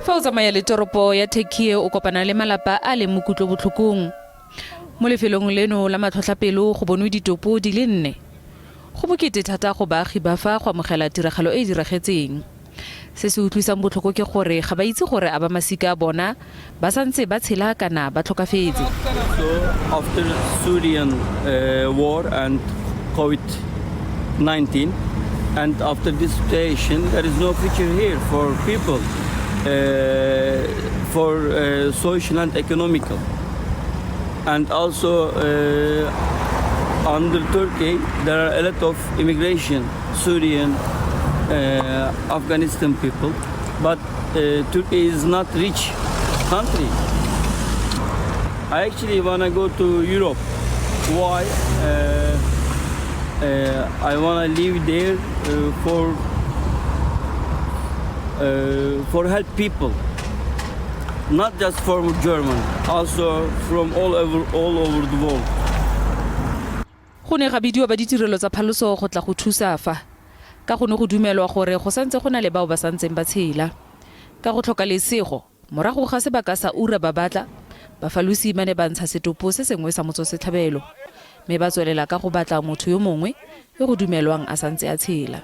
Fa o tsamaya le toropo ya Türkiye o kopana le malapa a leng mo kutlobotlhokong. Mo lefelong leno la matlhotlhapelo go bonwe ditopo di le nne. Go bokete thata go baagi ba fa go amogela tiragalo e e diragetseng. Se se utlwisang botlhoko ke gore ga ba itse gore a ba masika a bona ba santse ba tshela kana ba tlhokafetse. So after Syrian war and COVID-19 and after this situation there is no future here for people for social and economical and also under Turkey there are a lot of immigration Syrian Afghanistan people but Turkey is not rich country. I actually wanna go to Europe. Why? I wanna live there for help people, not just from German, also from all over the world. Go ne ga bidiwa ba ditirelo tsa phaloso go tla go thusa fa ka go ne go dumelwa gore go santse go na le bao ba santseng ba tshela. Ka go tlhoka lesego, morago ga sebaka sa ura ba batla, bafalosi ba ne ba ntsha setopo se sengwe sa motswasetlhabelo mme ba tswelela ka go batla motho yo mongwe yo go dumelwang a santse a tshela.